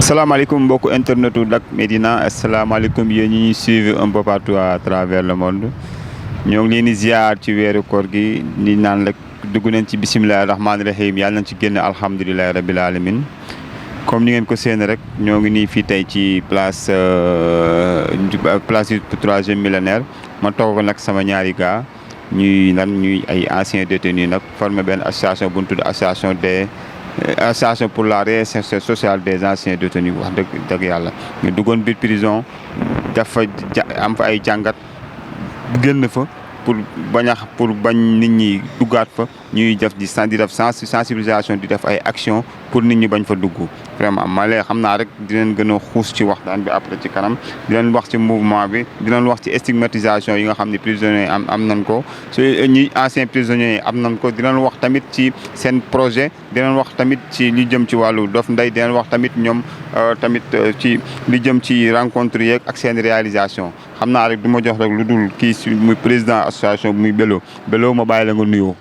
asalaamaaleykum mbokku internetu Dak Médina asalaamaaleykum yéen ñi ñuy suivre un peu partout à travers le monde ñoo ngi leen di ziar ci weeru koor gi ni naan rek dugg nañ ci bisimilah rahmaani rahim yàlla nañ ci génn alhamdulilah rabil alamin comme ni ngeen ko séen rek ñoo ngi nii fii tey ci place du troisième millénaire ma toog nag sama ñaari gars ñuy ay anciens détenus nag formé benn association bu ñu tudd association pour la réinsertion sociale des anciens détenus wax dëgg yàlla ñu duggoon biir prison dafa am fa ay jàngat génn fa pour bañ nit ñi duggaat fa ñuy def di def sensibilisation di def ay action pour nit ñi bañ fa dugg vraiment ma lee xam naa rek dinañ gën a xuus ci waxtaan bi après ci kanam dinañ wax ci mouvement bi dinañ wax ci stigmatisation yi nga xam ne prisonniers yi am nañ ko su ñi anciens prisonniers yi am nañ ko dinañ wax tamit ci seen projet dinañ wax tamit ci li jëm ci wàllu Dof Ndeye dinañ wax tamit ñoom tamit ci li jëm ci rencontre yeeg ak seen réalisation xam naa rek du ma jox rek lu dul kii si muy président association muy Bello ma bàyyi la nga nuyoo.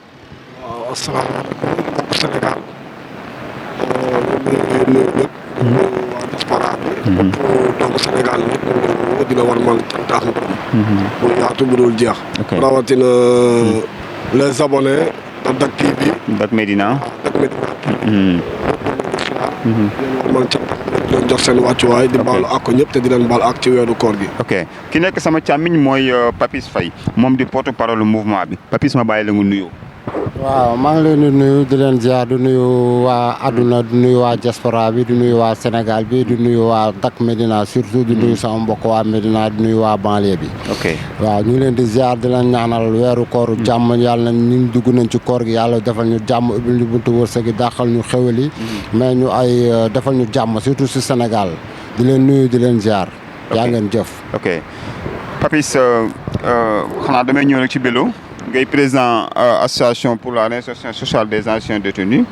waaw asalaamaaleykum mbokk Sénégal ñu nuyu ñëpp waa diaspora bi donc Sénégal ñëpp dina war man tantaax bu yaatu bu dul jeex rawatina les abonnés de Dak TV Dak Médina Dak Médina man leen jox seen wàccuwaay di baalu ak ñëpp te di leen baal ak ci weeru koor gi. ok ki nekk sama càmmiñ mooy Papis Faye moom di porte parole mouvement bi Papis ma bàyyi la nga nuyoo. waaw maa ngi leen di nuyu di leen ziar di nuyu waa àdduna di nuyu waa diaspora bi di nuyu waa Sénégal bi di nuyu waa Dak Médina surtout di nuyu sama mbokk waa Médina di nuyu waa banlieue bi. ok waaw ñu ngi leen di ziar di leen ñaanal weeru kooru jàmm yàlla ñu dugg nañ ci koor gi yàlla defal ñu jàmm ubbil ñu buntu wërsëg gi dàqal ñu xewal yi mais ñu ay defal ñu jàmm surtout si Sénégal di leen nuyu di leen ziar. yaa ngeen jëf. ok Papis xanaa damay ñëw rek ci Bello. ngay président association pour la réinsertion sociale des anciens détenus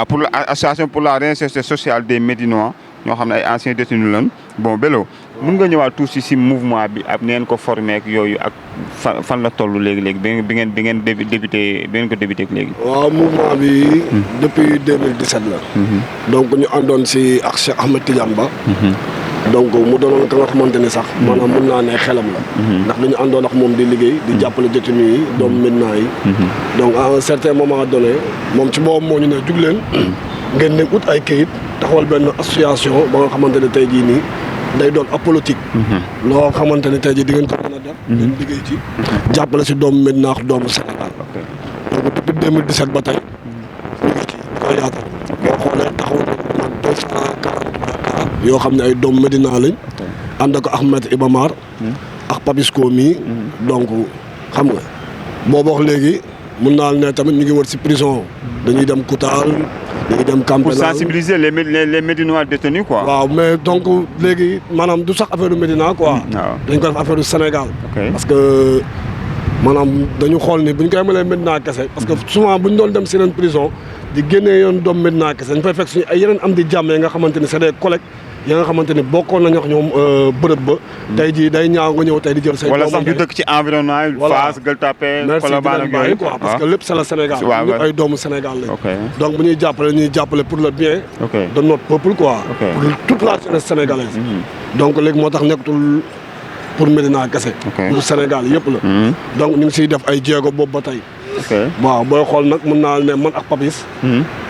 pour association pour la réinsertion sociale des Médinois ñoo xam ne ay anciens détenus lañ bon Bello mun nga ñëwaat tuuti si mouvement bi ak ngeen ko formé ak yooyu ak fan la toll léegi bi ngeen ko débuté léegi. waaw mouvement bi depuis 2017 la. donc ñu àndoon si ak Cheikh Ahmed Tidiane Ba. donc mu doonoon ka nga xamante ni sax maanaam mën naa ne xelam la ndax dañu àndoon ak moom di liggéey di jàppale détenus yi doomu Médina yi donc à un certain moment donné moom ci boobu moo ñu ne jug leen ngeen dem ut ay kayit taxawal benn association ba nga xamante ne tey jii nii day doon apolitique loo xamante ne tey jii di ngeen ko mën a def ngeen liggéey ci jàppale si doomu Médina ak doomu Sénégal donc depuis 2017 ba tey ñu ngi ci koy yaatal boo xoolee taxawal yoo xam ne ay doomu Médina lañ ànd ak Ahmed Ibamar ak Papisco mii donc xam nga boo wax léegi mun naa ne tamit ñu ngi wër si prison dañuy dem Koutal dañuy dem Camp Pénal pour sensibiliser les Médinois détenus quoi. waaw mais donc léegi maanaam du sax affaire du Médina quoi. dañ ko def affaire du Sénégal. parce que maanaam dañu xool ni bu ñu koy amalee Médina kese parce que souvent bu ñu doon dem si yeneen prison di génnee yoon doomu Médina kese dañ fay fekk suñu ay yeneen am di jàmm yi nga xamante ni c'est des collègues yi nga xamante ni bokkoon nañu wax ñoom bërëb ba. tey jii day ñaaw nga ñëw tey di jël say. wala sax ñu dëkk ci environnement yi. Fass Gueule Tapée Colobane ak yooyu quoi parce que lépp c'est le Sénégal. ñëpp ay doomu Sénégal lañ. donc bu ñuy jàppale pour le bien. de notre peuple quoi. pour toute la jeunesse sénégalaise. donc léegi moo tax nekkatul pour Médina kese. pour Sénégal yëpp la. donc ñu ngi siy def ay jéego boobu ba tey. waaw booy xool nag mën naa ne man ak Papis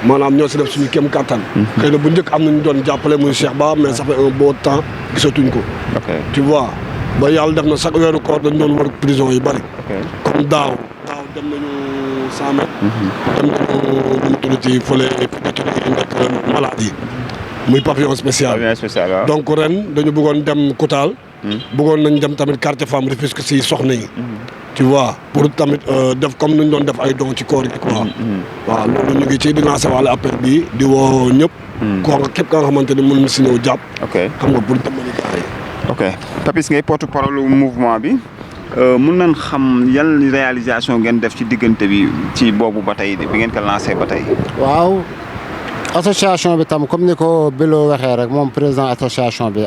maanaam ñoo si def suñu kéem kattan xëy na bu njëkk am nañu doon jàppale muy Cheikh Ba mais ça fait un beau temps gisatuñ ko tu vois ba yàlla def na chaque weeru koor dañ doon war prison yu bëri comme daaw dem nañu 100 mètres dem nañu ñu tudd ci fële fi nekk malade yi muy pavillon spécial donc ren dañu bëggoon dem Koutal bëggoon nañ dem tamit quartier femme Rufisque si soxna yi tu vois pour tamit def comme ni ñu doon def ay dons ci koor gi quoi. waaw loolu ñu ngi ci di lancer wàllu appel bi di woo ñëpp. koo nga képp ka nga xamante ni mën na si ñëw jàpp. xam nga pour dimbali gars yi. ok Papis ngay porte parole mouvement bi mun nañ xam yan réalisation ngeen def ci diggante bi ci boobu ba tey bi ngeen ko lancé ba tey. waaw association bi tam comme ni ko Bello waxee rek moom président association bi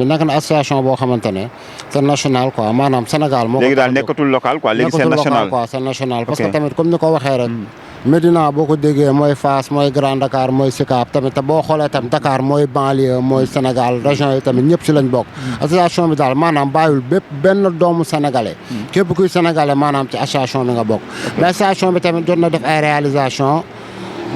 nekk na association boo xamante ne c'est national quoi maanaam Sénégal moo ko. léegi daal nekkatul local quoi léegi c'est national quoi c'est national parce que tamit comme ni ko waxee rek Médina boo ko déggee mooy Fass mooy Grand Dakar mooy Sicap tamit te boo xoolee tamit Dakar mooy banlieue mooy Sénégal région yi tamit ñëpp si lañ bokk. association bi daal maanaam bàyyul benn doomu sénégalais. képp kuy sénégalais maanaam ci association bi nga bokk. mais association bi tamit jot na def ay réalisation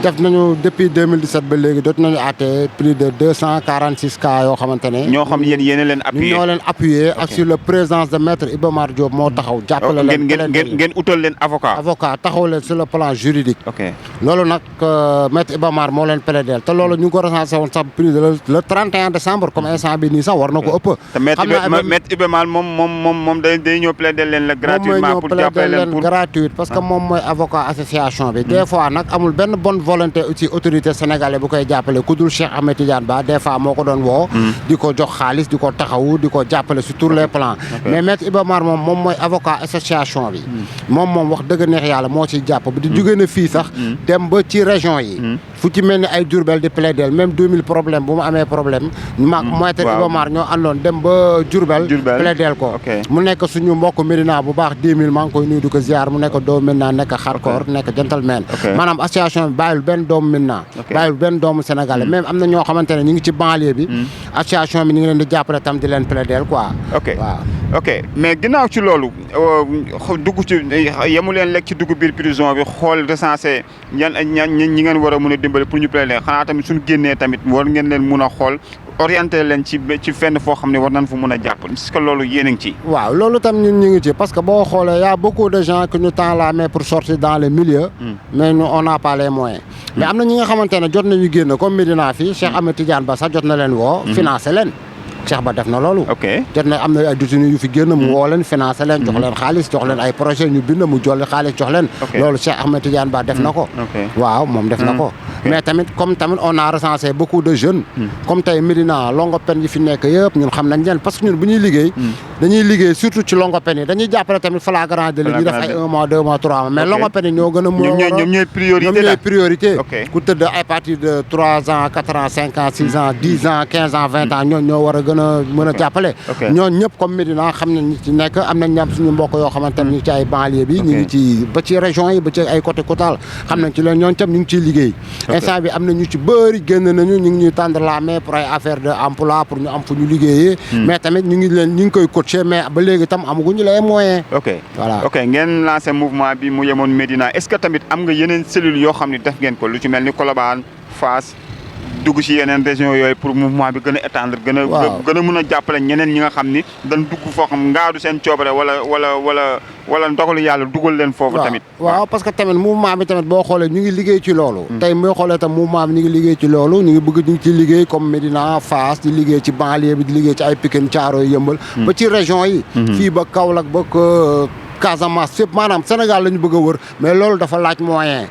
def nañu depuis 2017 ba léegi jot nañu àtte plus de 246 cas yoo xamante ne. ñoo xam yéen leen appuyé ñoo leen appuyé ak sur la présence de maître Iba Mar Diop moo taxaw. jàppale leen ngeen utal leen avocat. avocat taxaw leen sur le plan juridique. loolu nag maître Iba Mar moo leen plaidel te loolu ñu ngi ko recensé woon sax plus de le 31 décembre comme instant bi nii sax war na ko ëpp. te maître Iba Mar moom day ñëw plaidel leen la gratuitement pour jàppale leen pour gratuite parce que moom mooy avocat association bi. des fois nag amul benn bonne volonté aussi autorité sénégalais bu koy jàppale ku dul Cheikh Ahmed Tidiane Ba des fois moo ko doon woo. di ko jox xaalis di ko taxawu di ko jàppale sur tous les plans. mais maître Iba Mar moom mooy avocat association bi. moom wax dëgg neex yàlla moo ciy jàpp di jóge na fii sax dem ba ci région yi. fu ci mel ni ay Diourbel di plaider même 2000 problème bu mu amee problème. maître Iba Mar ñoo àndoon dem ba Diourbel plaider ko. mu nekk suñu mbokk Médina bu baax 10 000 maa ngi koy nuyu di ko ziar mu nekk doomu Médina nekk hardcore nekk gentleman. maanaam association bi bàyyil benn doomu Médina. bàyyil benn doomu Sénégalais même am na ñoo xamante ne ñu ngi ci banlieue bi. association bi ñu ngi leen di jàppale tam di leen plaider quoi. ok mais ginnaaw ci loolu dugg ci yemu leen lekk ci dugg biir prison bi xool recensé ñi ngeen war a mën a dimbali pour ñu plaider xanaa tamit suñu génnee tamit war ngeen leen mun a xool orienté leen ci fenn foo xam ne war nañ fa mun a jàpp est-ce que loolu yéen a ngi ci. waaw loolu tam ñun ñu ngi ci parce que boo xoolee y a beaucoup de gens qui nous tendent la main pour sortir dans les milieux. mais nous on n'a pas les moyens. mais am na ñi nga xamante ne jot nañu génn comme Médina fii Cheikh Ahmed Tidiane Ba sax jot na leen woo. financé leen. Cheikh Ba def na loolu. jot na am na ay détenus yu fi génn mu woo leen financé leen jox leen xaalis jox leen ay projet ñu bind mu jolli xaalis jox leen. loolu Cheikh Ahmed Tidiane Ba def na ko. waaw moom def na ko. mais tamit comme tamit on a recensé beaucoup de jeunes. comme tey Médina longopen yi fi nekk yëpp ñun xam nañ leen parce que ñun bu ñuy liggéey. dañuy liggéey surtout ci longopen yi dañuy jàppale tamit flagrant délit ñu def ay 1 mois 2 mois 3 mois mais longopen yi ñoo gën a. ñoom ñooy priorité ku tëdd ay partir de 3 ans 4 ans 5 ans 6 ans 10 ans 15 ans 20 ans ñoo war a gën a mën a jàppale. ñooñu ñëpp comme Médina xam nañ ñi ci nekk am nañ ñam suñu mbokk yoo xamante ne ñu ci ay banlieue bi ñu ngi ci ba ci région yi ba ci ay côté Koutal xam nañ ci leen ñooñu tam ñu ngi ciy liggéey. instant bi am na ñu ci bëri génn nañu ñu ngi ñuy tendre la main pour ay affaire de emploi pour ñu am fu ñu liggéeyee. mais tamit ñu ngi koy coacher mais ba léegi tam amaguñu les moyens. voilà ngeen lancé mouvement bi mu yemoon Médina est-ce que tamit am nga yeneen cellules yoo xam ne def ngeen ko lu ci mel ni Colobane Fass dugg ci yeneen région yooyu pour mouvement bi gën a étendre gën a mën a jàppale ñeneen ñi nga xam ni dañ dugg foo xam ngaadu seen coobare wala ndogalu yàlla dugal leen foofu tamit. waaw parce que tamit mouvement bi tamit boo xoolee ñu ngi liggéey ci loolu. tey boo xoolee tam mouvement bi ñu ngi liggéey ci loolu ñu ngi ciy liggéey comme Médina Fass di liggéey ci banlieue bi di liggéey ci ay Pikine Thiaroye Yeumbeul ba ci région yi. fii ba Kaolack ba Casamance fépp maanaam Sénégal la ñu bëgg a wër mais loolu dafa laaj moyen.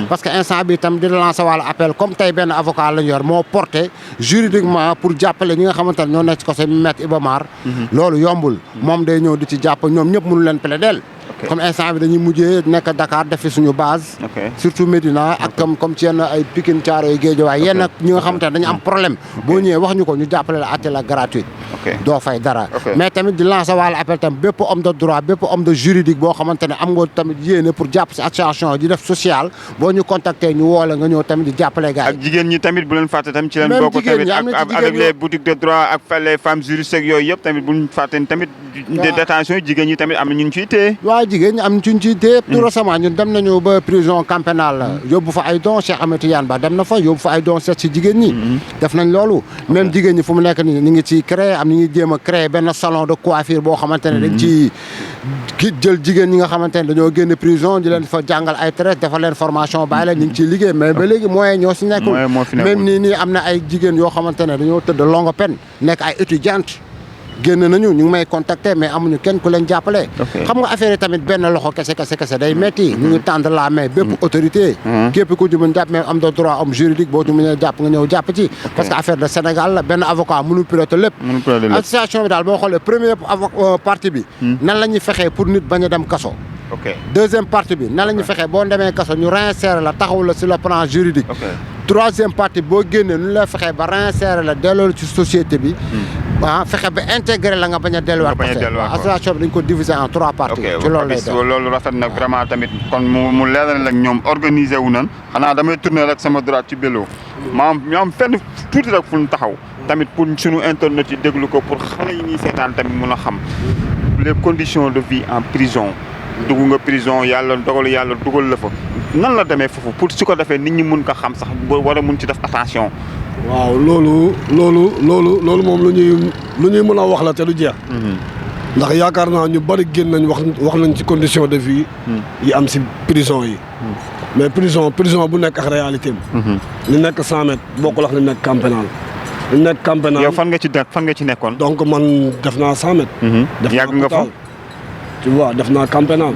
parce que instant bi tam di lancer wàllu appel comme tey benn avocat la ñu yor moo porté juridiquement pour jàppale ñi nga xamante ne ñoo nekk ci côté maître Iba Mar. loolu yombul moom day ñëw di ci jàpp ñoom ñëpp mënu leen plaidel. comme instant bi dañuy mujjee nekk Dakar def fi suñu base. surtout Médina ak comme ci yenn ay Pikine Thiaroye Guédiawaye yenn ñi nga xamante ne dañu am problème. boo ñëwee wax ñu ko ñu jàppale la àtte la gratuite. doo fay dara. mais tamit di lancer wàllu appel tam bépp homme de droit bépp homme de juridique boo xamante ne am nga tamit yéene pour jàpp si association di def social boo ñu contacter ñu woo la nga ñëw tamit di jàppale gars yi. ak jigéen ñi tamit bu leen fàtte tamit ci leen bokk tamit avec les boutiques de droit ak les femmes juristes ak yooyu yëpp tamit bu ñu fàtte tamit détention jigéen ñi tamit am na ñu ciy téye. waaw jigéen ñi am na ñu ciy téye. tout récemment ñun dem nañu ba prison camp pénal yóbbu fa ay dons Cheikh Ahmed Tidiane Ba dem na fa yóbbu fa ay dons seet si jigéen ñi. def nañ loolu même jigéen ñi fu mu nekk nii ñu ngi ciy créé am ñu ngi jéem a créé benn salon de coiffure boo xamante ne dañ ci jël jigéen ñi nga xamante ne dañoo génn prison di leen fa jàngal ay traite defal leen formation bàyyi leen ñu ngi ciy liggéey mais ba léegi moyen ñoo si nekkul même nii am na ay jigéen yoo xamante ne dañoo tëdd longue peine nekk ay étudiante génn nañu ñu ngi may contacter mais amuñu kenn ku leen jàppale. xam nga affaire yi tamit benn loxo kese day metti ñu ngi tendre la main bépp autorité. képp ku ci mën jàpp même am de droit am juridique boo ci mënee jàpp nga ñëw jàpp ci. parce que affaire de Sénégal la benn avocat mënul piloter lépp. association bi daal boo xoolee première partie bi. nan la ñuy fexee pour nit bañ a dem kaso. deuxième partie bi nan la ñuy fexee boo demee kaso ñu réinsérer la taxaw la sur le plan juridique. troisième partie boo génnee nu lay fexee ba réinsérer la delloo ci société bi. fexe ba intégré la nga bañ a delluwaat. association bi dañ ko diviser en 3 parties. ci loolu lay def loolu rafet na vraiment tamit kon mu leeral ak ñoom organisé wu nan xanaa damay tourner rek sama droite ci Bello maam ñoom fenn tuuti rek fu ñu taxaw tamit pour suñu internet yi déglu ko pour xale yi ñuy seetaan tamit mun a xam les conditions de vie en prison dugg nga prison yàlla dogalu yàlla dugal la fa nan la demee foofu pour su ko defee nit ñi mun ko xam sax war a mun ci def attention. waaw loolu moom lu ñuy mën a wax la te du jeex. ndax yaakaar naa ñu bari génn nañ wax nañ ci condition de vie yi am si prison yi. mais prison bu nekk ak réalité am. li nekk 100 mètres bokkul ak li nekk camp pénal. li nekk camp pénal yow fan nga ci nekkoon. donc man def naa 100 mètres. def yàgg nga fa tu vois def naa camp pénal.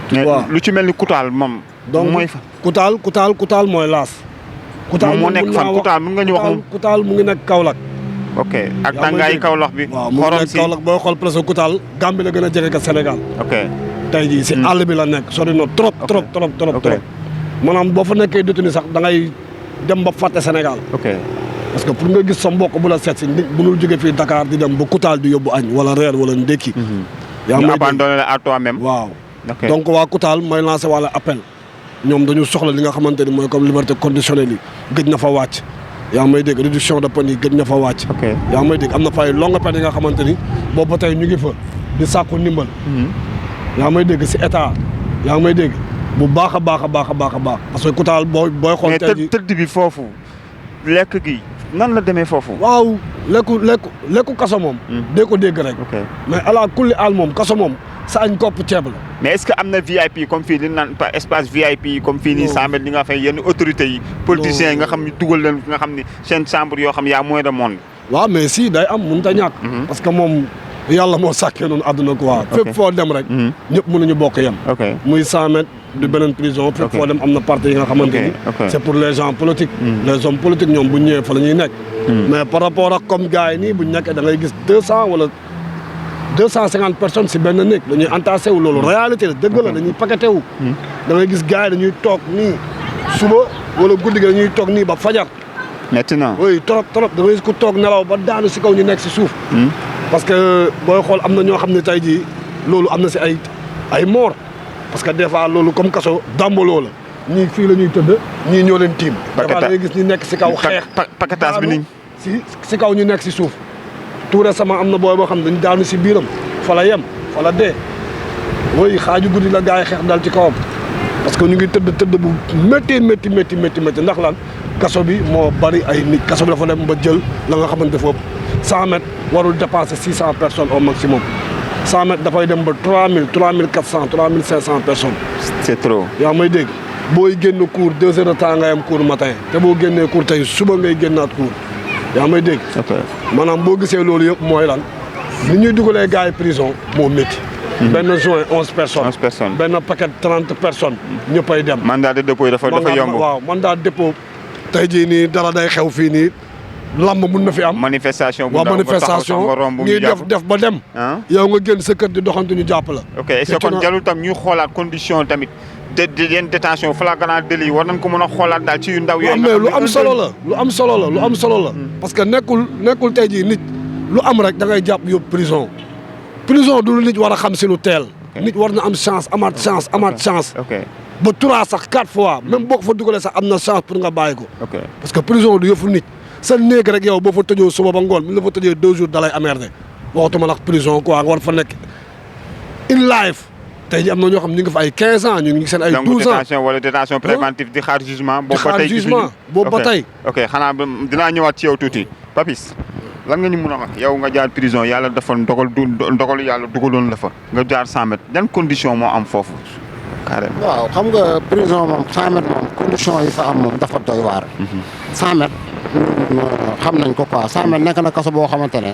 tu vois lu ci mel ni Koutal moom. donc mooy fa Koutal mooy laas. Koutal moo nekk fan Koutal mën nga ñu wax. Koutal mu ngi nekk Kaolack. ok ak tàngaayu Kaolack bi. waaw mu ngi nekk Kaolack booy xool presque Koutal Gambie la gën a jege ka Sénégal. ok tey jii si àll bi la nekk sori na trop. maanaam boo fa nekkee détenu sax da ngay dem ba fàtte Sénégal. ok parce que pour nga gis sa mbokk bu la seet si nit mënul jóge fii Dakar di dem ba Koutal di yóbbu añ wala reer wala ndékki. yaa ngi abandonné à toi-même. waaw donc waa Koutal mooy lancé wàlla appel. ñoom dañu soxla li nga xamante ni mooy comme liberté conditionnelle yi gëj na fa wàcc yaa may dégg réduction de peine yi gëj na fa wàcc. yaa may dégg am na fa ay longue peine yi nga xamante ni boobu ba tey ñu ngi fa di sàkku ndimbal. yaa may dégg si état yaa may dégg bu baax a baax parce que Koutal booy xool tey jii tëdd bi foofu lekk gi nan la demee foofu. waaw lekku kaso moom. dee ko dégg rek. mais ala kulli aal moom kaso moom sa añ kopp ceeb la. mais est-ce que am na VIP comme fii li naan espace VIP comme fii nii 100 mètres li nga fay yenn autorités yi. politiciens yi nga xam ni dugal leen nga xam ni seen chambre yoo xam y a moins de monde. waaw mais si day am mënut a ñàkk. parce que moom yàlla moo sàkkee noonu àdduna quoi. fépp foo dem rek. ñëpp mënuñu bokk yem. muy 100 mètres du beneen prison. fépp foo dem am na parti yi nga xamante ni. c'est pour les gens politiques. les hommes politiques ñoom bu ñu ñëwee fa la ñuy nekk. mais par rapport ak comme gars yi nii bu ñu nekkee da ngay gis 200 wala 250 personnes si benn néeg dañuy entassé wu loolu réalité la dëgg la dañuy paqueté wu. da ngay gis gars yi dañuy toog nii suba wala guddi gi dañuy toog nii ba fajar. maintenant oui trop da ngay gis ku toog nelaw ba daanu si kaw ñu nekk si suuf. parce que booy xool am na ñoo xam ne tey jii loolu am na si ay mort parce que des fois loolu comme kaso dàmbaloo la ñii fii la ñuy tëdd ñii ñoo leen tiim. des fois da ngay gis ñu nekk si kaw xeex. paquetage bi nii si kaw ñu nekk si suuf. tout récemment am na booy boo xam ne dañu daanu si biiram fa la yem fa la dee woy xaaju guddi la gars yi xeex dal ci kawam parce que ñu ngi tëdd bu métti ndax lan kaso bi moo bari ay nit kaso bi dafa dem ba jël la nga xamante foofu 100 mètres warul dépasser 600 personnes au maximum 100 mètres dafay dem ba 3000 3400 3500 personnes. c'est trop. yaa may dégg booy génn cours 2 heures de temps ngay am cours matin te boo génnee cours tey suba ngay génnaat cours. yaa may dégg. maanaam boo gisee loolu yëpp mooy lan ni ñuy dugalee gars yi prison moo métti. benn juin 11 personnes. benn paquet 30 personnes. ñëppay dem. mandat de dépôt dafa yomb. waaw mandat de dépôt tey jii nii dara day xew fii nii lamb mun na fi am. manifestation bu ndaw manifestation ñuy def ba dem. yow nga génn sa kër di doxantu ñu jàpp la. ok est-ce que kon jarul tam ñuy xoolaat condition tamit. yenn détention flagrant délit war nañ ko mën a xoolaat daal ci yu ndaw yooyu. mais lu am solo la. parce que nekkul tey jii nit lu am rek da ngay jàpp yóbbu prison du lu nit war a xam si lu teel. nit war na am chance amaat chance. ba 3 sax 4 fois. même boo ko fa dugalee sax am na chance pour nga bàyyi ko. parce que prison du yëfu nit sa néeg rek yow boo fa tëjoo suba ba ngoon bu la fa tëjee 2 jours dalay amerder waxatuma la prison quoi nga war fa nekk in life. tey jii am na ñoo xam ñu ngi fa ay 15 ans ñu ngi seen ay 12 ans donc détention wala détention préventive di xaar jugement. boobu ba tey ok xanaa dinaa ñëwaat ci yow tuuti Papis lan nga ñu mën a wax yow nga jaar prison yàlla dafa ndogal yàlla dugaloon la fa nga jaar 100 mètres yan condition moo am foofu carrément. waaw xam nga prison moom 100 mètres moom condition yi fa am moom dafa doy waar. 100 mètres xam nañ ko quoi 100 mètres nekk na kaso boo xamante ne.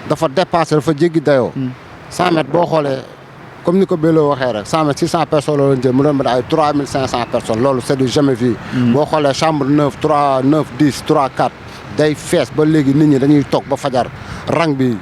dafa dépassé dafa jéggi dayoo. 100 mètres boo xoolee. comme ni ko Bello waxee rek 100 mètres 600 personnes la doon jël mu doon mën ay 3500 personnes loolu c'est du jamais vu. boo xoolee chambre 9 3 9 10 3 4 day fees ba léegi nit ñi dañuy toog ba fajar rang bi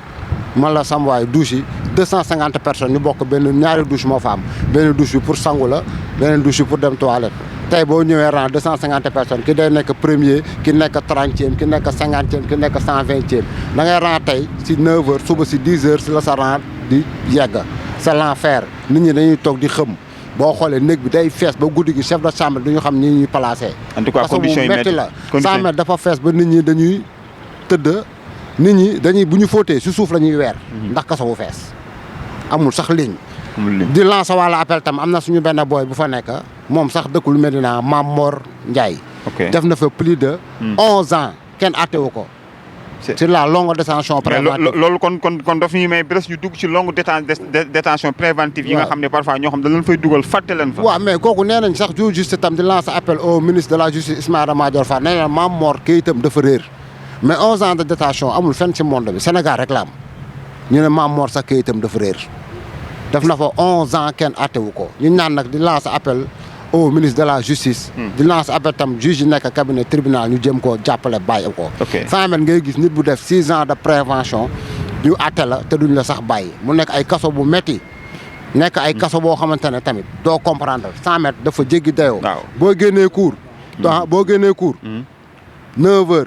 man la sam waay douche yi 250 personnes ñu bokk ñaari douche moo fa am benn douche bi pour sangu la beneen douche bi pour dem toilette tey boo ñëwee rang 250 personnes ki day nekk premier ki nekk 30e ki nekk 50e ki nekk 120e da ngay rang tey si 9h suba si 10h si la sa rang di yegg c'est l'enfer nit ñi dañuy toog di xëm boo xoolee néeg bi day fees ba guddi gi chef de chambre du ñu xam ni ñuy placé. en tout cas condition yi métti la 100 mètres dafa fees ba nit ñi dañuy tëdd nit ñi dañuy bu ñu fóotee si suuf la ñuy weer. ndax kaso bu fees amul sax ligne. di lancer wàlla appel tam am na suñu benn boy bu fa nekk moom sax dëkkul Medina Mame Mor Ndiaye. def na fa plus de 11 ans kenn attewu ko. sur la longue détention préventive. loolu kon daf ñuy may bés ñu dugg ci longue détention préventive yi nga xam ne parfois ñoo xam ne dañ leen fay dugal fàtte leen fa. waaw mais kooku nee nañ sax justice tam di lancer appel au ministre de la justice Ismaïla Madior Fall nee na Mame Mor kayitam dafa réer mais 11 ans de détention amul fenn ci monde bi Sénégal rek la am ñu ne Mame Mor sax kayitam dafa réer def na fa 11 ans kenn attewu ko ñu naan nag di lancer appel au ministre de la justice. di lancer appel tam juge yi nekk cabinet tribunal ñu jëm koo jàppale bàyyi ko. 100 mètres ngay gis nit bu def 6 ans de prévention ñu atte la te duñ la sax bàyyi mu nekk ay kaso bu metti nekk ay kaso boo xamante ne tamit doo comprendre 100 mètres dafa jéggi dayoo. boo génnee cours. boo génnee cours. 9h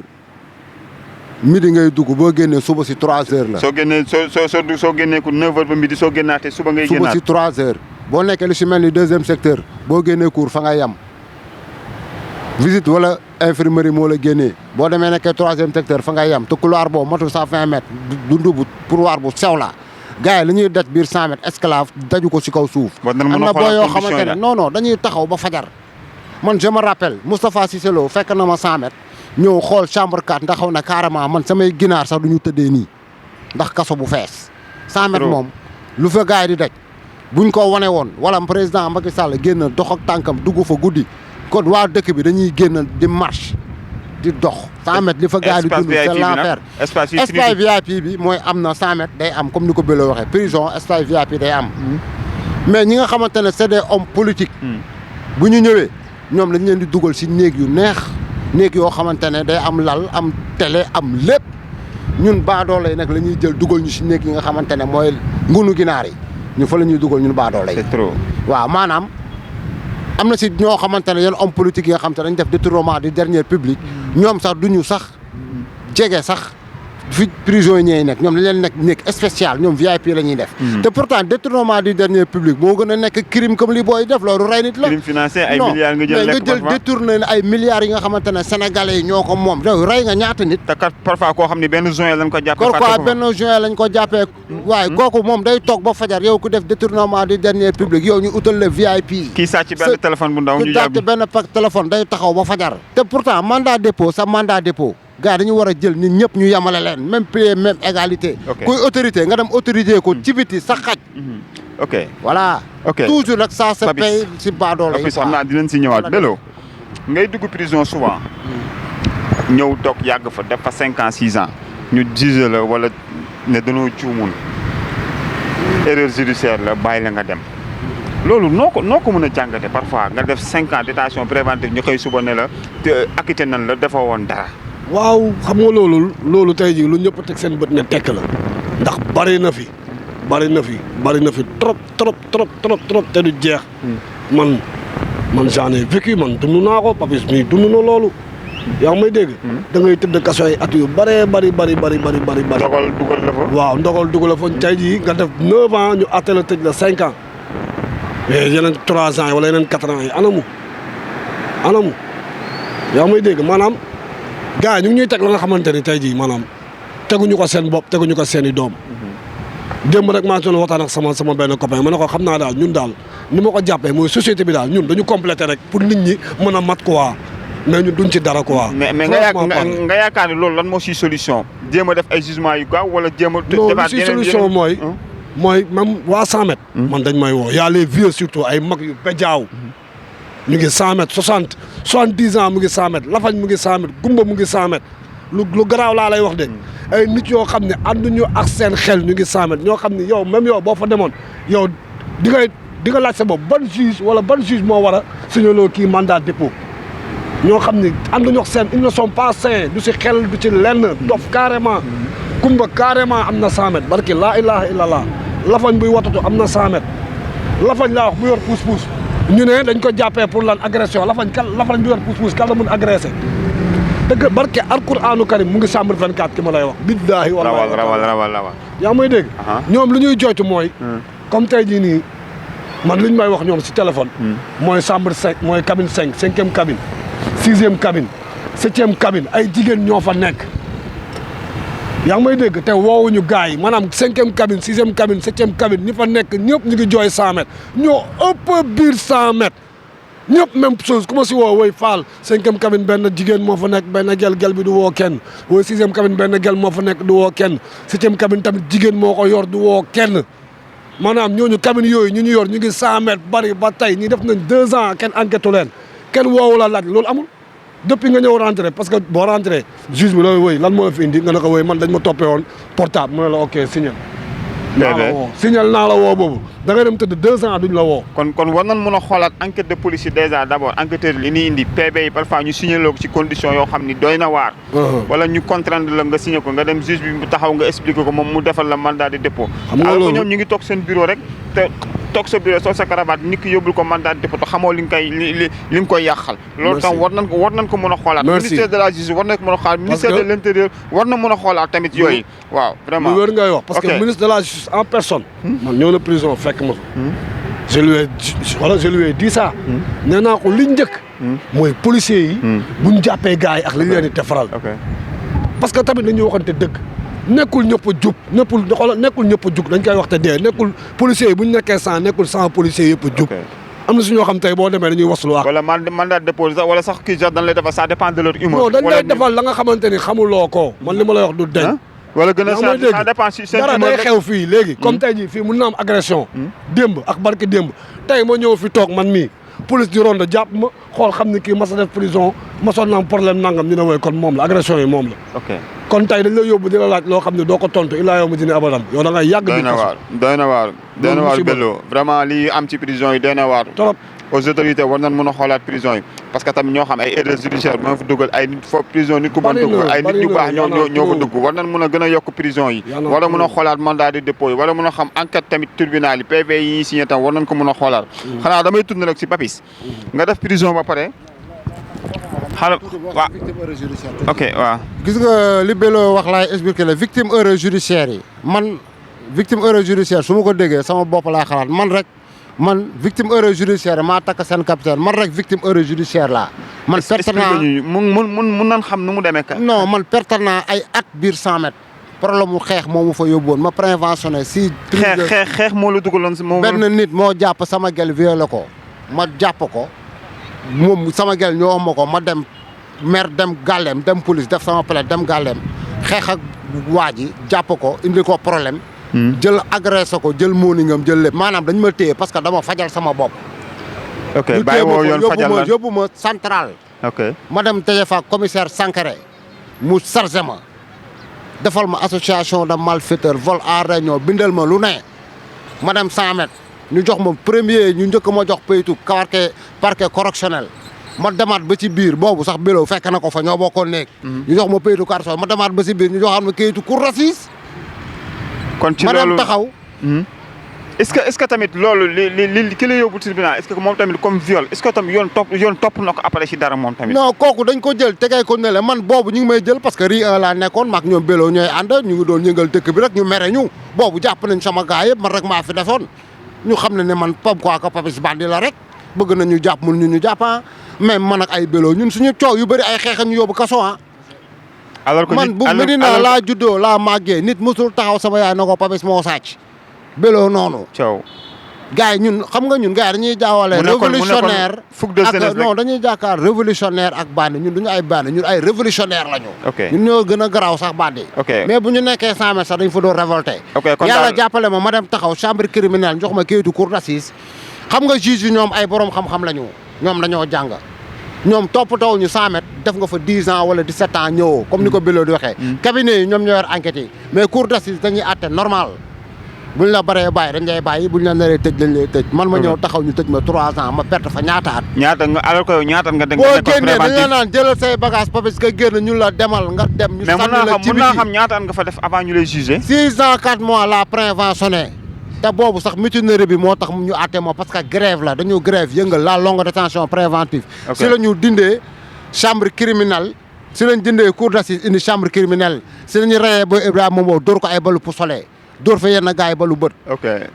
midi ngay dugg boo génnee suba si 3h la. soo génnee soo génnee cours 9h ba midi soo génnaatee suba ngay génnaat. suba si 3h. boo nekkee lu si mel ni 2e secteur boo génnee cours fa ngay yam visite wala infirmerie moo la génnee boo demee nekkee 3e secteur fa ngay yam te couloir boobu matul 120 mètres dundu bu couloir bu sew la gars yi li ñuy daj biir 100 mètres esclave daju ko si kaw suuf. am na boo yoo xamante ne non dañuy taxaw ba fajar. man je me rappelle Moustapha Cissé Lo fekk na ma 100 mètres ñëw xool chambre 4 ndax xaw na carrément man samay ginaar sax du ñu tëddee nii ndax kaso bu fees. 100 mètres moom lu fa gars yi di daj. buñ ko wane woon wala président Macky Sall génn dox ak tànkam dugg fa guddi kon waa dëkk bi dañuy génn di marche di dox 100 mètres li fa gars yi di dund c'est l'enfer espace VIP bi mooy am na 100 mètres day am comme ni ko Bello waxee prison espace VIP day am mais ñi nga xamante ne c'est des hommes politiques bu ñu ñëwee ñoom dañ leen di dugal si néeg yu neex néeg yoo xamante ne day am lal am télé am lépp ñun baadoolo yi nag la ñuy jël dugal ñu si néeg yi nga xamante ne mooy ngunu ginaar yi ñu fa la ñuy dugal ñun baadoo lay. c'est trop. waaw maanaam am na si ñoo xamante ne yenn homme politique yi nga xamante ne dañ def détournement du dernier public ñoom sax duñu sax jege sax fi prisonniers yi nekk ñoom dañ leen nekk spécial ñoom VIP la ñuy def. te pourtant détournement du dernier public moo gën a nekk crime comme li booy def loolu rey nit la. crime financier ay milliards nga jël lekk nga jël détourné ay milliards yi nga xamante ne sénégalais yi ñoo ko moom loolu rey nga ñaata nit. te kat parfois koo xam ne benn juin lañ ko jàppee. pourquoi benn juin lañ ko jàppee. waaye kooku moom day toog ba fajar yow ku def détournement du dernier public yow ñu utal le VIP. kii sàcc benn téléphone bu ndaw ñu jàpp benn téléphone day taxaw ba fajar. te pourtant mandat dépôt sa mandat dépôt. gars dañu war a jël nit ñëpp ñu yamale leen même pied même égalité. kuy autorité nga dem autorité ko ci biti sa xaj. ok voilà. ok toujours nag ça se paye si baadoolo yi. xam naa dinañ si ñëwaat Bello ngay dugg prison souvent. ñëw toog yàgg fa def fa 5 ans 6 ans. ñu juge la wala ne dañoo juumun erreur judiciaire la bàyyi la nga dem. loolu noo ko mën a jàngate parfois nga def 5 ans détention préventive ñu xëy suba ne la te acquitté nañ la dafa woon dara. waaw xam nga loolu tey jii lu ñëpp teg seen bët ne tekk la ndax bari na fi trop te du jeex. man j'en ai vécu man dund naa ko Papis mii dund na loolu. yaa ngi may dégg. da ngay tëdd kaso ay at yu bari. ndogal dugal la fa. waaw ndogal dugal la fa tey jii nga def 9 ans ñu àtte la tëj la 5 ans mais yeneen 3 ans yi wala yeneen 4 ans yi anamu yaa ngi may dégg maanaam. gars yi ñu ngi ñuy teg la nga xamante ni tey jii maanaam teguñu ko seen bopp teguñu ko seen i doom démb rek maa ngi doon waxtaan ak sama benn copain ma ne ko xam naa daal ñun daal ni ma ko jàppee mooy société bi daal ñun dañu complété rek pour nit ñi mën a mat quoi mais ñun duñ ci dara quoi. mais nga yaakaar ni loolu lan moo si solution. jéem a def ay jugement yu gaaw wala jéem a. non si solution mooy même waa 100 mètres. man dañ may woo y a les vieux surtout ay mag yu bejaaw. ñu ngi 100 mètres 70 ans mu ngi 100 mètres lafañ mu ngi 100 mètres gumba mu ngi 100 mètres lu garaaw laa lay wax de ay nit yoo xam ne ànduñu ak seen xel ñu ngi 100 mètres ñoo xam ne yow même yow boo fa demoon yow di nga laaj sa bopp ban juge moo war a signaloo kii mandat dépôt ñoo xam ne ànduñu ak seen ils ne sont pas sains du si xel du ci lenn dof carrément gumba carrément am na 100 mètres barki laa ilaha illallah lafañ buy watatu am na 100 mètres lafañ laa wax bu yor puus-puus ñu ne dañ ko jàppee pour lan agression lafañ bi yor pousse-pousse kan la mun agressé dëgg barke alquranu karim mu ngi chambre 24 ki ma lay wax billaahi wallaahi rawal yaa may dégg ñoom lu ñuy jooytu mooy comme tey jii nii man li ñu may wax ñoom si téléphone mooy chambre 5 mooy cabine 5 5e cabine 6e cabine 7e cabine ay jigéen ñoo fa nekk yaa ngi may dégg te woowuñu gars yi maanaam 5e cabine 6e cabine 7e cabine ñi fa nekk ñëpp ñu ngi jooy 100 mètres ñoo ëpp biir 100 mètres ñëpp même chose ku ma si woo woy Fall 5e cabine benn jigéen moo fa nekk benn gel bi du woo kenn woy 6e cabine benn gel moo fa nekk du woo kenn 7e cabine tamit jigéen moo ko yor du woo kenn maanaam ñooñu cabine yooyu ñu yor ñu ngi 100 mètres bari ba tey ñi def nañ 2 ans kenn enquête leen kenn woowu la laaj loolu amul depuis nga ñëw rentré parce que boo rentré juge bi loolu woy lan moo la fi indi nga ne ko woy man dañ ma toppee woon portable mu ne la ok signal naa la woo signal naa la woo boobu da ngay dem tëdd 2 ans duñ la woo kon war nañ mën a xoolaat enquête de police yi déjà d'abord enquêteur li ñuy indi PV yi parfois ñu signaloo ko ci condition yoo xam ni doy na waar wala ñu contraindre la nga signé ko nga dem juge bi mu taxaw nga expliqué ko moom mu defal la mandat de dépôt alors que ñoom ñu ngi toog seen bureau rek te toog sa bureau sol sa cravate nit ki yóbbul ko mandat de dépôt te xamoo li nga koy yàqal loolu tam war nañ ko mën a xoolaat ministère de la justice war nañ ko mën a xoolaat ministère de l'intérieur war na mën a xoolaat tamit yooyu waaw vraiment lu wér ngay wax parce que ministre de la justice en personne man ñëw na prison fekk ma fa je lui ai dit ça nee naa ko li njëkk mooy policiers yi buñ jàppee gars yi ak li leen di defaral parce que tamit dañuy waxante dëgg nekkul ñëpp a jub nekkul ñëpp a jug dañ koy wax te dee nekkul policiers yi bu ñu nekkee 100 nekkul 100 policiers yëpp a jug am na si ñoo xam tey boo demee dañuy waslu ak wala mandat de dépôt wala sax kii sax dañ lay defal ça dépend de leur humeur non dañ lay defal la nga xamante ni xamuloo ko man li ma lay wax du deñ wala gën a ça dépend si seen dara day xew fii léegi comme tey jii fii mun na am agression démb ak barki démb tey ma ñëw fi toog man mii police di ronde jàpp ma xool xam ne kii masa def prison masoon na am problème nangam ñu ne wooy kon moom la agression yi moom la kon tey dañ la yóbbu di la laaj loo xam ne doo ko tontu illaa yow ma dina abadam yow da ngay yàgg doy na waar Bello vraiment lii am ci prison yi doy na waar trop aux autorités war nañ mën a xoolaat prison yi parce que tamit ñoo xam ay erreurs judiciaires moo fa dugal ay nit foofu prison nit ku bon dugg ay nit ñu baax ñoo fa dugg war nañ mën a gën a yokk prison yi wala mën a xoolaat mandat de dépôt yi wala mën a xam enquête tamit tribunal yi PV yi ñuy signé tam war nañ ko mën a xoolaat xanaa damay tourner rek si Papis nga def prison ba pare xaaral waaw ok waaw gis nga li Bello wax laay expliqué la victime erreur judiciaire yi man victime erreur judiciaire su ma ko déggee sama bopp laa xalaat man victime erreur judiciaire maa takk seen capitaine man rek victime erreur judiciaire laa man perte naa mun nan xam nu mu demee ka non man perte naa ay at biir 100 mètres problème mu xeex moo mu fa yóbbuwoon ma préventionné si xeex moo la dugaloon si benn nit moo jàpp sama gel violé ko ma jàpp ko moom sama gel ñoo ma ko ma dem maire dem gàlleem dem police def sama plainte dem gàlleem xeex ak waa ji jàpp ko indi ko problème jël agressé ko jël mooningam jël lépp maanaam dañ ma téye parce que dama fajal sama bopp ok bàyyi woo yoon fajal la yóbbu ma central ok ma dem tëje fa commissaire Sankaré mu chargé ma defal ma association de malfaiteurs vol en réunion bindal ma lu ne ma dem 100 mètres ñu jox ma premier ñu njëkk ma jox payitu parquet correctionnel ma demaat ba ci biir boobu sax Bello fekk na ko fa ñoo bokkoon nekk ñu jox ma payitu correctionnel ma demaat ba ci biir ñu joxaat ma kayitu cour d'assises kon ci ma loolu dem taxaw est-ce que tamit loolu li ki la yóbbu tribunal est-ce que moom tamit comme viol est-ce que tamit yoon topp na ko après ci dara moom tamit non kooku dañ ko jël tegee ko ne la man boobu ñu ngi may jël parce que ri laa nekkoon maak ñoom Bello ñooy ànd ñu ngi doon yëngal dëkk bi rek ñu mere ñu boobu jàpp nañ sama gars yëpp man rek maa fi defoon ñu xam ne man pam quoi que Papis bandi la rek bëgg nañu jàpp mun ñu jàpp même man ak ay Bello ñun suñu coow yu bëri ay xeex ñu yóbbu kaso alors que man bu Medina laa juddoo laa màggee nit mosul taxaw sama yaay na ko Papis moo sàcc Bello noonu coow gars yi ñun xam nga ñun gars yi dañuy jaawale révolutionnaire ak non dañuy jàkkaar révolutionnaire ak bandi ñun duñu ay bandi ñun ay révolutionnaire la ñu ñun ñoo gën a garaaw sax bandi mais bu ñu nekkee 100 mètres sax dañ fa doon révolté yàlla jàppale ma dem taxaw chambre criminelle jox ma kayitu cour d'assises xam nga juge yi ñoom ay borom xam-xam la ñu ñoom dañoo jàng ñoom toppatoo ñu 100 mètres def nga fa 10 ans wala 17 ans ñëwoo comme ni ko Bello di waxee cabinet yi ñoom ñoo yor enquête yi mais cour d'assises dañuy àtte normal buñ la baree bàyyi dañ lay bàyyi buñ la naree tëj dañ lay tëj man ma ñëw taxaw ñu tëj ma 3 ans ma perte fa ñaata at ñaata nga alors que ñaata nga boo génnee dañ la naan jëlal say bagage Papis nga génn ñu la demal nga dem ñu sànni la ci mën naa xam ñaata at nga fa def avant ñu lay juger 6 ans 4 mois la préventionné te boobu sax mutinerie bi moo tax ñu àtte ma parce que grève la dañu grève yëngal la longue détention préventive si la ñu dindee chambre criminelle si lañ dindee cour d'assises indi chambre criminelle si la ñu reyee ba Ibrahima Mbow dóor ko ay balu pistolet dóor fa yenn gars yi balu bët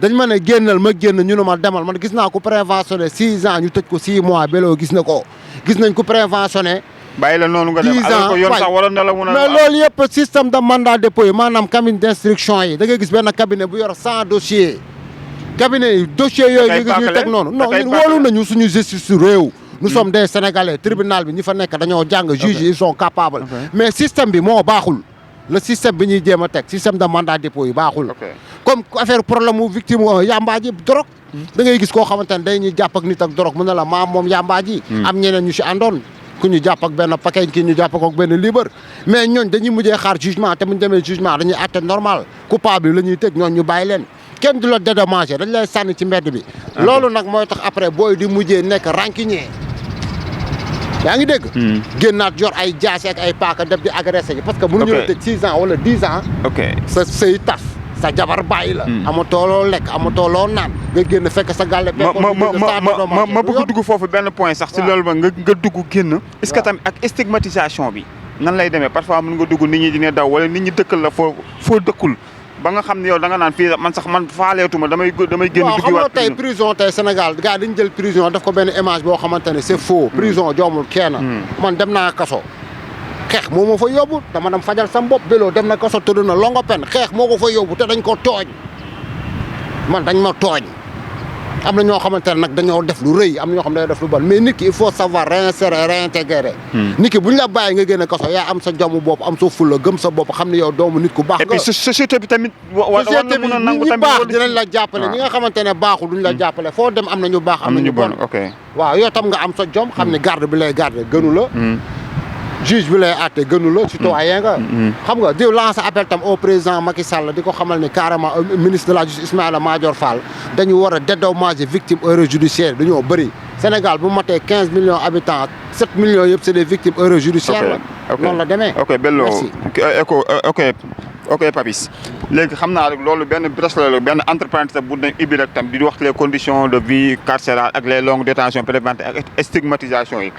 dañ ma ne génnal ma génn ñu ne ma demal man gis naa ko préventionné 6 ans ñu tëj ko 6 mois Bello gis na ko gis nañ ko préventionné bàyyi la noonu nga dem alors que yoon sax waroon na la mun a mais loolu yëpp système de mandat dépôt yi maanaam cabinet d'instruction yi da ngay gis benn cabinet bu yor 100 dossiers cabinet yi dossiers yooyu ñu gis ñu teg noonu non ñun wóolu nañu suñu justice su réew nous sommes des sénégalais tribunal bi ñi fa nekk dañoo jàng juge ils sont capables mais système bi moo baaxul le système bi ñuy jéem a teg système de mandat dépôt yi baaxul comme affaire problème mu victime yamba ji drogue da ngay gis koo xamante ne day ñuy jàpp ak nit ak drogue mu ne la maam moom yamba ji am ñeneen ñu si àndoon ku ñu jàpp ak benn paquet kii ñu jàpp ak benn libre mais ñooñ dañuy mujjee xaar jugement te bu ñu demee jugement dañuy àtte normal coupable la ñuy tëj ñooñ ñu bàyyi leen kenn du la dédommagé dañ lay sànni ci mbedd bi loolu nag mooy tax après booy di mujjee nekk rancunier yaa ngi dégg génnaat yor ay jaase ak ay paaka def di agressé yi parce que mënuñu la tëj 6 ans wala 10 ans sa sëy tas sa jabar bàyyi la amatoo loo lekk amatoo loo naan nga génn fekk sa gàlle ma bëgg dugg foofu benn point sax si loolu ba nga dugg génn est-ce que tamit ak stigmatisation bi nan lay demee parfois mën nga dugg nit ñi dina daw wala nit ñi dëkkal la foo dëkkul ba nga xam ne yow da nga naan fii man sax man faaleetuma damay génn duggi waat xam nga tey prison tey Sénégal gars dañu jël prison daf ko benn image boo xamante ne c'est faux prison joomul kenn man dem naa kaso xeex moo ma fa yóbbu dama dem fajal sam bopp Bello dem na kaso tëdd na longo pen xeex moo ko fa yóbbu te dañ ko tooñ man dañ ma tooñ am na ñoo xamante ne nag dañoo def lu rëy am na ñoo xam ne dañoo def lu bon mais nit ki il faut savoir réinsérer réintégrer nit ki bu ñu la bàyyi nga génne kaso yaa am sa jomu bopp am sa fulla gëm sa bopp xam ne yow doomu nit ku baax nga. et puis société bi tamit war na mun a nangu tamit ñi baax dinañ la jàppale ñi nga xamante ne baaxul duñ la jàppale foo dem am na ñu baax am na ñu bon waaw yow tam nga am sa jom xam ne garde bi lay garde gënu la juge bi lay àtte gënu la citoyen nga xam nga di lancer appel tam au président Macky Sall di ko xamal ni carrément ministre de la justice Ismaïla Madior Fall dañu war a dédommager victime erreur judiciaire dañoo bëri Sénégal bu matee 15 millions habitants 7 millions yëpp c'est des victimes erreur judiciaire la noonu la demee ok Bello ok Papis léegi xam naa rek loolu benn brèche la benn entreprenariat bu nañ ubbi rek tam di wax les conditions de vie carcérale ak les longues détentions préventives ak stigmatisation yi